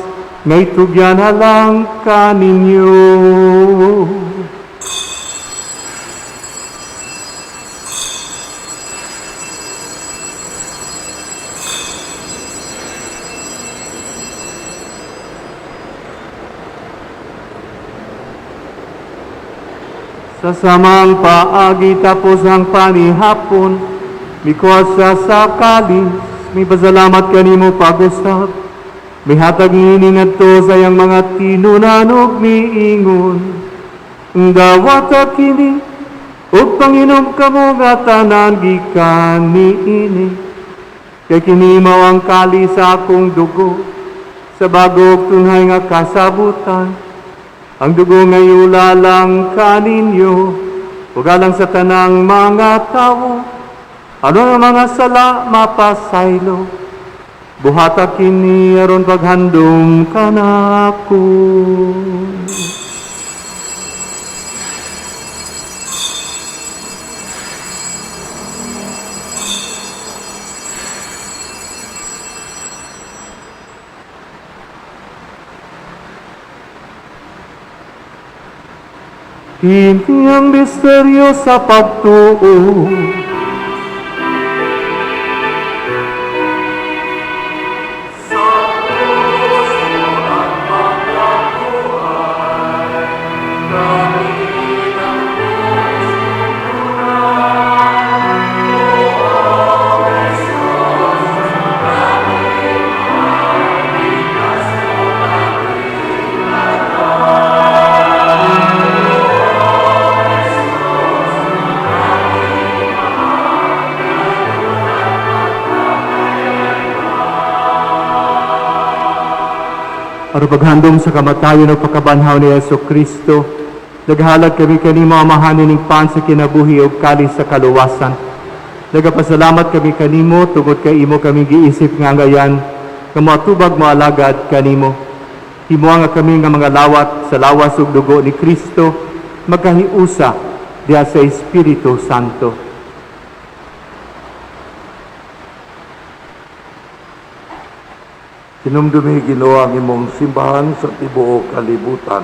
nga itugyan alang kaninyo. Sa samang paagi tapos ang panihapon, mikuha siya sa kalis, mipasalamat kanimo pag-usab, mihatag niini ngadto sa iyang mga tinunan ug miingon, dawata kini, ug panginom kamo nga tanan gikan niini. Kay kini mao ang kalis sa akong dugo, sa bago ug tunhay nga kasabutan. Ang dugo nga iulalang kaninyo, ug alang sa tanang mga tawo, aron ang mga sala mapasaylo. Buhata kini aron paghandom kanako. Kini ang misteryo sa pagtuo. Aron paghandom sa kamatayon ug pagkabanhaw ni Hesus Kristo, naghalad kami kanimo, Amahan, ning pan sa kinabuhi ug kalis sa kaluwasan. Nagapasalamat kami kanimo tungod kay imo kami giisip nga angayan nga moatubag moalagad kanimo. Himoa nga kami nga mga lawat sa lawas ug dugo ni Kristo magkahiusa diha sa Espiritu Santo. Hinumdumi, Ginoo, ang imong simbahan sa tibuok kalibutan.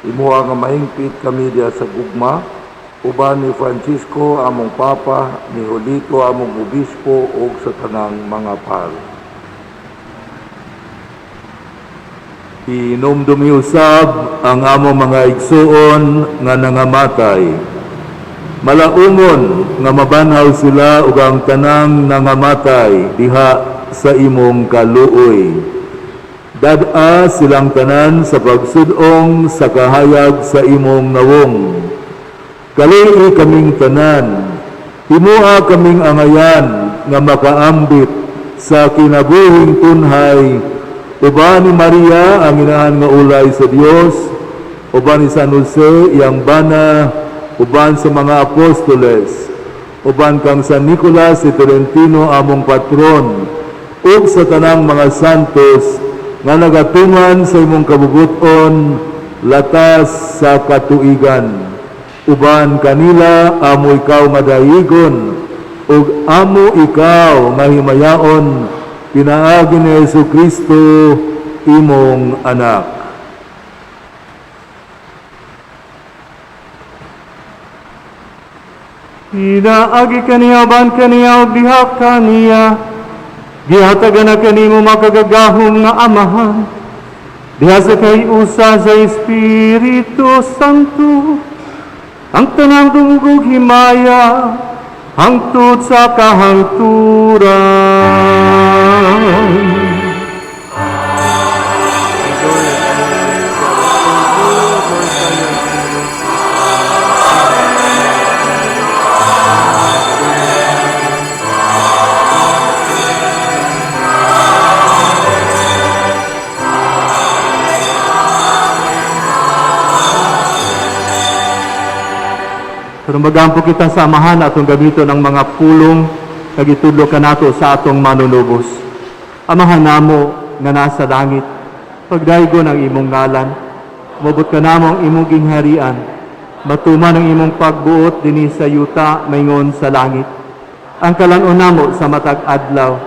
Himoa nga mahingpit kami diha sa gugma uban ni Francisco among Papa, ni Julito among obispo ug sa tanang mga pari. Hinumdumi usab ang among mga igsuon nga nangamatay. Malaumon nga mabanhaw sila ug ang tanang nangamatay diha sa imong kaluoy. Dad-a silang tanan sa pagsud-ong sa kahayag sa imong nawong. Kaluoyi kaming tanan, himoa kaming angayan nga makaambit sa kinabuhing tunhay uban ni Maria ang inahan nga ulay sa Dios, uban ni San Jose iyang bana, uban sa mga apostoles, uban kang San Nicolas de Tolentino among patron, ug sa tanang mga santos nga nagatuman sa imong kabubut-on latas sa katuigan. Uban kanila amo ikaw nga dayigon ug amo ikaw nga himayaon pinaagi ni Hesus Kristo imong anak. Pinaagi kaniya, uban kaniya, ug diha kaniya, gihatagan na kanimo makagagahom nga Amahan, diha sa kahiusa sa Espiritu Santo, ang tanang dungog himaya, hangtod sa kahangturan. Pero magampo kita sa Amahan atong gamiton ang mga pulong nga gitudlo kanato sa atong manunubos. Amahan namo nga nasa langit, pagdaygon ang imong ngalan, moabot kanamo ang imong gingharian, matuman ang imong pagbuot dinhi sa yuta maingon sa langit. Ang kalan-on namo sa matag adlaw,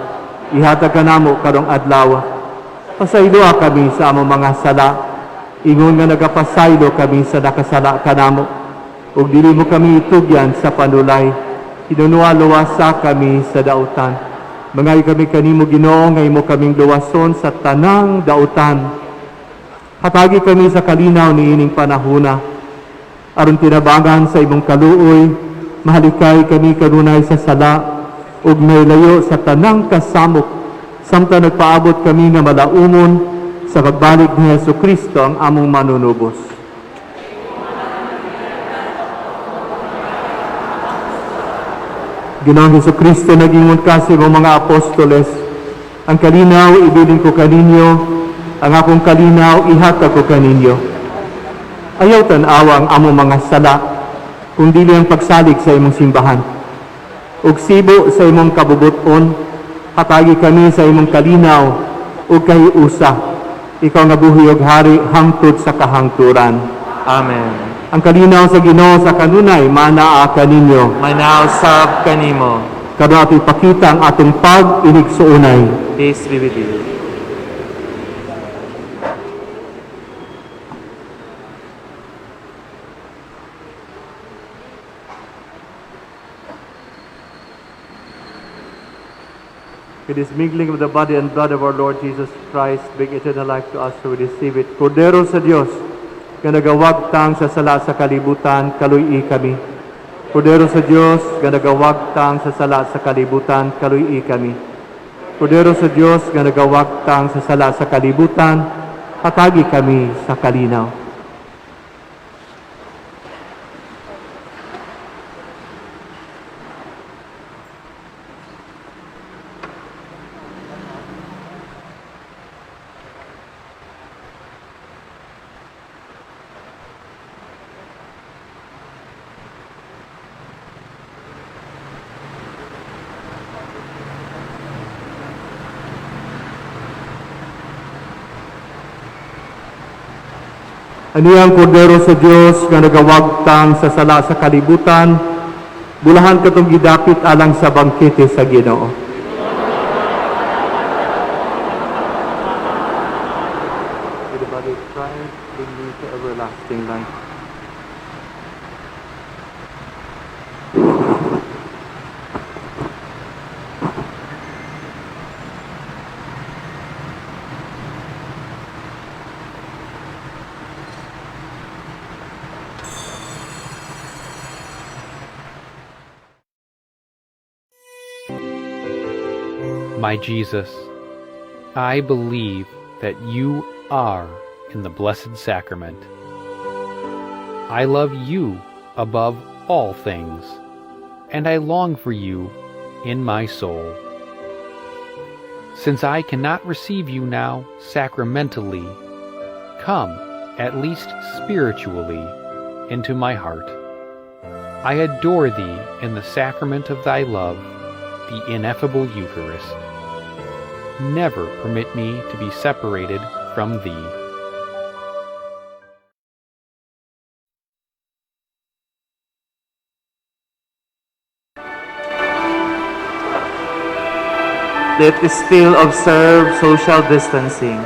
ihatag kanamo karong adlaw. Pasayloa kami sa among mga sala, ingon nga nagapasaylo kami sa nakasala kanamo. Ug dili mo kami itugyan sa panulay, hinunua luwasa kami sa dautan. Mangayo kami kanimo, Ginoo, nga imo kaming luwason sa tanang dautan. Hatagi kami sa kalinaw niining panahuna, aron tinabangan sa imong kaluoy, mahalikay kami kanunay sa sala ug layo sa tanang kasamok, samtang nagpaabot kami nga malaumon sa pagbalik ni Hesus Kristo ang among manunubos. Ginoong Hesus Kristo, nag-ingon ka sa imong mga apostoles, "Ang kalinaw ibilin ko kaninyo, ang akong kalinaw ihatag ko kaninyo. Ayaw tan-awa ang among mga sala, kung dili ang pagsalig sa imong simbahan. Ug sibo sa imong kabubuton, hatagi kami sa imong kalinaw ug kahiusa. Ikaw nga buhi ug hari hangtod sa kahangturan." Amen. Ang kalinaw sa Ginoo sa kanunay manaa kaninyo. Manaa usab kanimo. Karon ato ipakita ang atong pag-inigsuonay. Peace be with you. It is mingling of the body and blood of our Lord Jesus Christ, bring eternal life to us who receive it. Kordero sa Dios, nga nagawagtang sa sala sa kalibutan, kaluy-i kami. Kordero sa Dios, nga nagawagtang sa sala sa kalibutan, kaluy-i kami. Kordero sa Dios, nga nagawagtang sa sala sa kalibutan, hatagi kami sa kalinaw. Ani ang kordero sa Dios nga nagawagtang sa sala sa kalibutan, bulahan katong gidapit alang sa bangkete sa Ginoo. May the body of Christ bring me to everlasting life. My Jesus, I believe that you are in the Blessed Sacrament. I love you above all things, and I long for you in my soul. Since I cannot receive you now sacramentally, come, at least spiritually, into my heart. I adore thee in the sacrament of thy love, the ineffable Eucharist. Never permit me to be separated from thee. Let us still observe social distancing.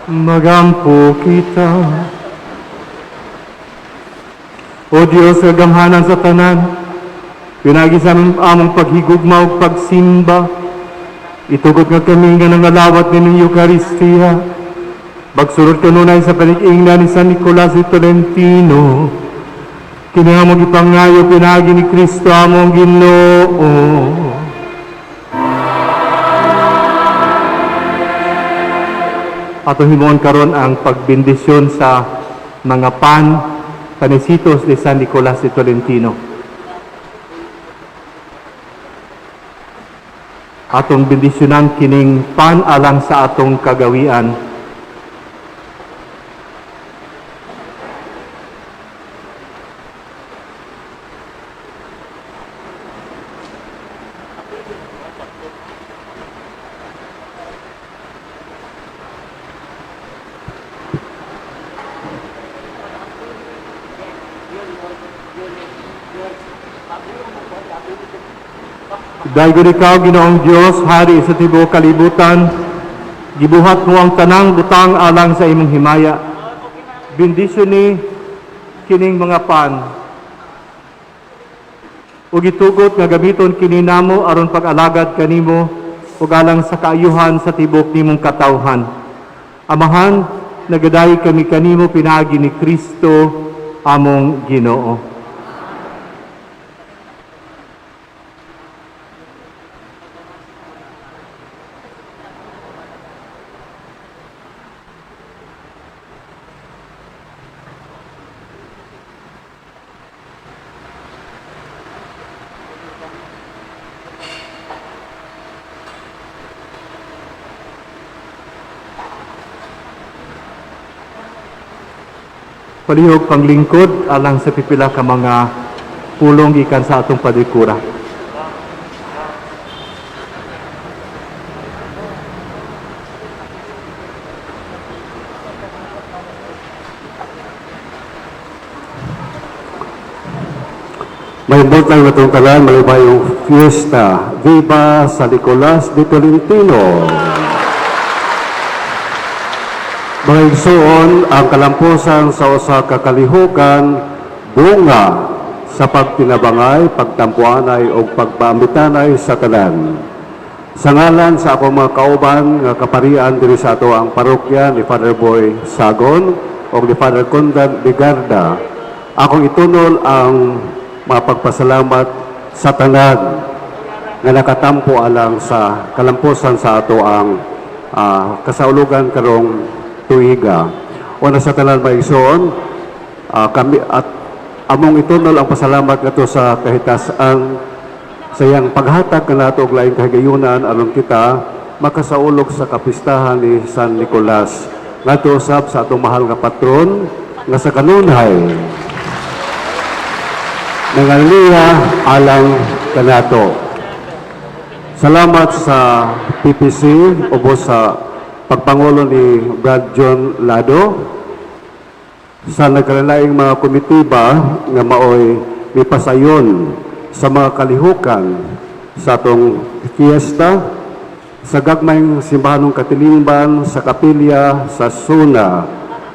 Magampo kita. O Diyos, kagamhanan sa tanan, pinaagi sa among, among paghigugma ug pagsimba, itugot nga kami nga nangalawat nining Eukaristiya, magsulod kanunay sa panig-ingna ni San Nicolas de Tolentino, kini among gipangayo pinaagi ni Kristo among Ginoo. Atong himuon karon ang pagbendisyon sa mga pan panecitos de San Nicolas de Tolentino. Atong bendisyonan kining pan alang sa atong kagawian. Daygon ikaw, Ginoong Dios, hari sa tibuok kalibutan, gibuhat mo ang tanang butang alang sa imong himaya. Bendisyoni kining mga pan. Ug itugot nga gamiton kini namo aron pag-alagad kanimo ug alang sa kaayuhan sa tibuok nimong katawhan. Amahan, nagadayeg kami kanimo pinaagi ni Kristo among Ginoo. Palihog panglingkod alang sa pipila ka mga pulong gikan sa atong padikura. May lang atong tanan, malibayong fiesta. Viva San Nicolas de Tolentino! Mga igsoon, ang kalampusan sa usa ka kalihukan, bunga sa pagtinabangay, pagtampuanay o pagpaamitanay sa tanan. Sa ngalan sa akong mga kauban nga kaparian diri sa ato ang parokya ni Father Boy Sagon o ni Father Conrad Bigarda, akong itunol ang mga pagpasalamat sa tanan nga nakatampo alang sa kalampusan sa ato ang kasaulugan karong tuiga. Una sa tanan mga igsoon, kami at among itunol ang pasalamat ngadto sa kahitasan sa iyang paghatag kanato og laing kahigayunan aron kita makasaulog sa kapistahan ni San Nicolas. Ngadto usab sa atong mahal nga patron nga sa kanunay nangaliya alang kanato. Salamat sa PPC ubos sa pagpangulo ni Brad John Lado, sa nagkalalaing mga komitiba nga maoy mipasayon sa mga kalihukan sa atong fiesta, sa gagmayng simbahanong katilingban, sa kapilya, sa suna,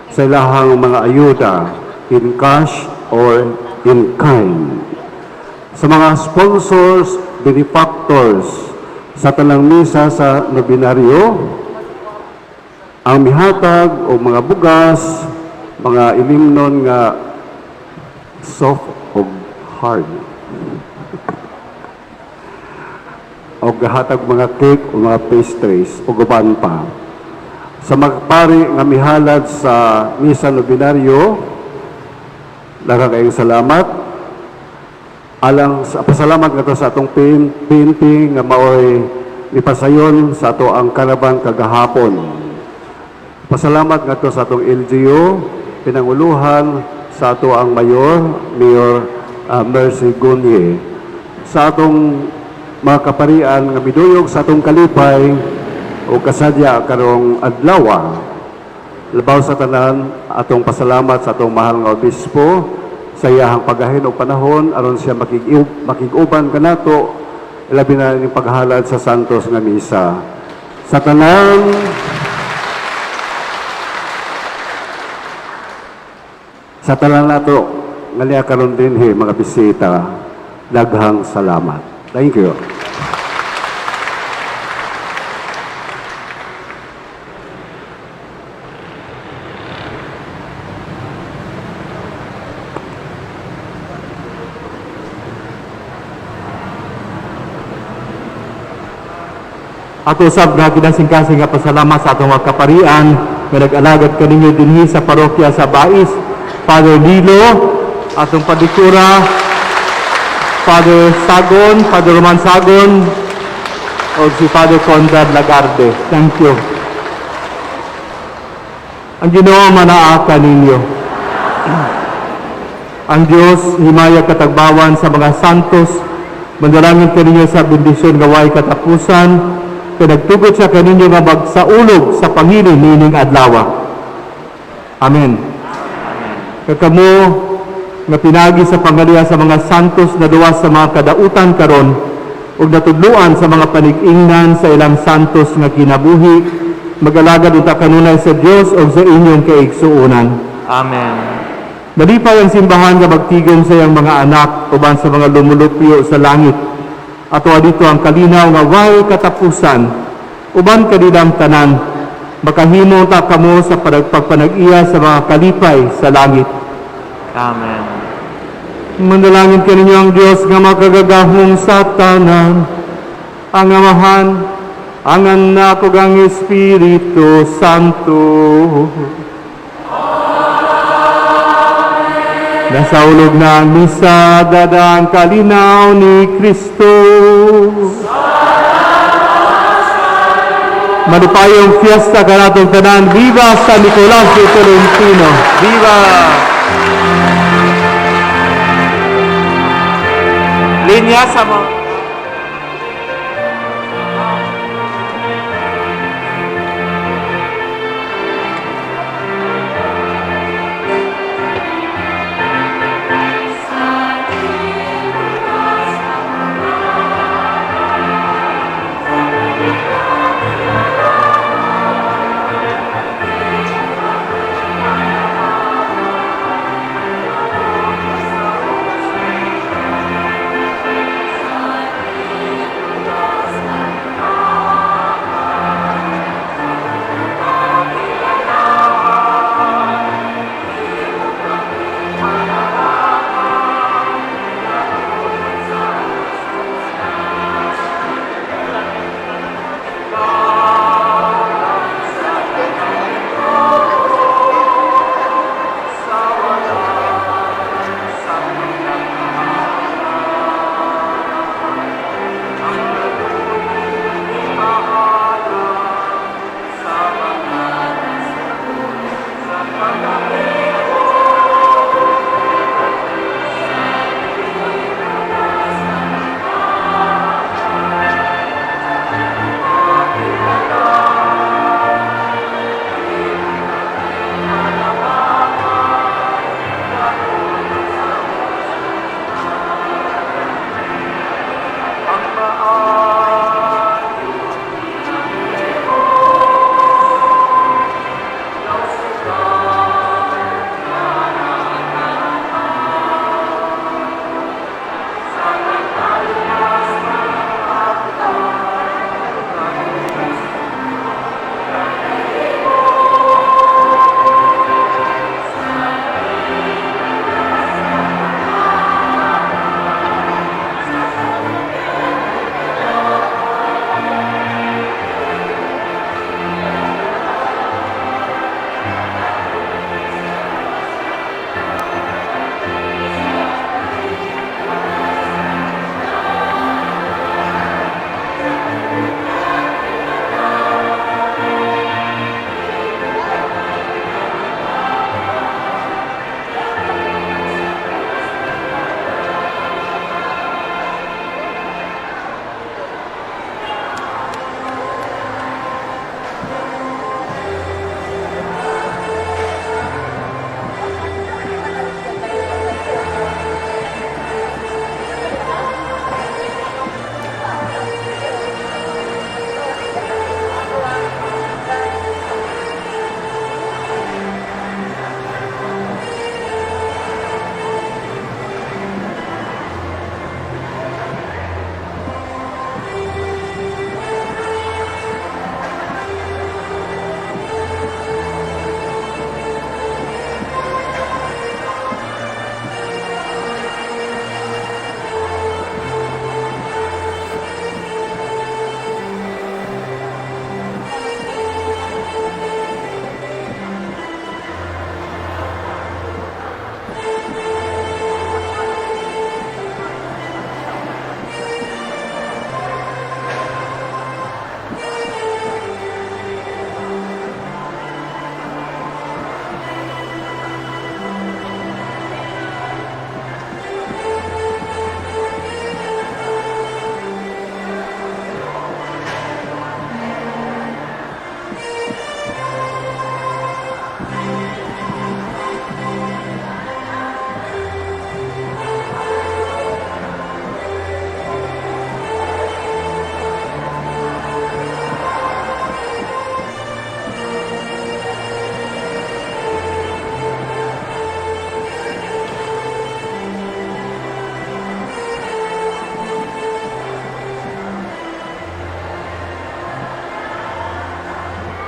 sa ilahang mga ayuda in cash or in kind. Sa mga sponsors, benefactors, sa tanang misa sa nobinaryo, ang mihatag o mga bugas, mga ilimnon nga soft o hard, o gahatag mga cake o mga pastries o guban pa. Sa mga pari nga mihalad sa misa nobinaryo, nakakaing salamat. Alang sa pasalamat ngadto sa atong PNP nga maoy mipasayon sa ato ang caravan kagahapon. Pasalamat ngadto sa atong LGU, pinanguluhan sa ato ang Mayor, Mayor Mercy Gunye. Sa atong mga kaparian nga miduyog sa atong kalipay o kasadya karong adlaw. Labaw sa tanan, atong pasalamat sa atong mahal nga obispo sa iyahang paggahin og panahon aron siya makig-uban kanato, labi na ning paghalad sa Santos nga misa. Sa tanan Sa tanan nato nga nia karon dinhi mga bisita, daghang salamat. Thank you. Ato usab nga kinasingkasing nga pasalamat sa atong mga kaparian nga nag-alagad kaninyo dinhi sa parokya sa Bais. Father Lilo, atong padikura, Father Sagon, Father Roman Sagon, o si Father Conrad Lagarde. Thank you. Ang Ginoo manaa kaninyo. Ang Dios himaya katagbawan sa mga santos, manalangin kaninyo sa bendisyon nga way katapusan, kay nagtugot siya kaninyo nga magsaulog sa pangilin niining adlaw. Amen. Kakamo nga pinagi sa pangaliya sa mga santos na duwa sa mga kadautan karon ug natudloan sa mga panig-ingnan sa ilang santos nga kinabuhi, magalagad unta kanunay sa Dios ug sa inyong kaigsuonan. Amen. Nalipay ang simbahan nga magtigom sa iyang mga anak uban sa mga lumulupyo sa langit. Ato dito ang kalinaw nga way katapusan uban kanilang tanan, makahimo ta kamo sa pagpanag-iya sa mga kalipay sa langit. Amen. Manalangin kaninyo ang Dios nga makagagahom sa tanan, ang Amahan, ang Anak ug ang Espiritu Santo. Nasa ulog na ang misa, dada ang kalinaw ni Kristo. Malipayong fiesta kanatong tanan. Viva San Nicolas de Tolentino! Viva! Linya sa mga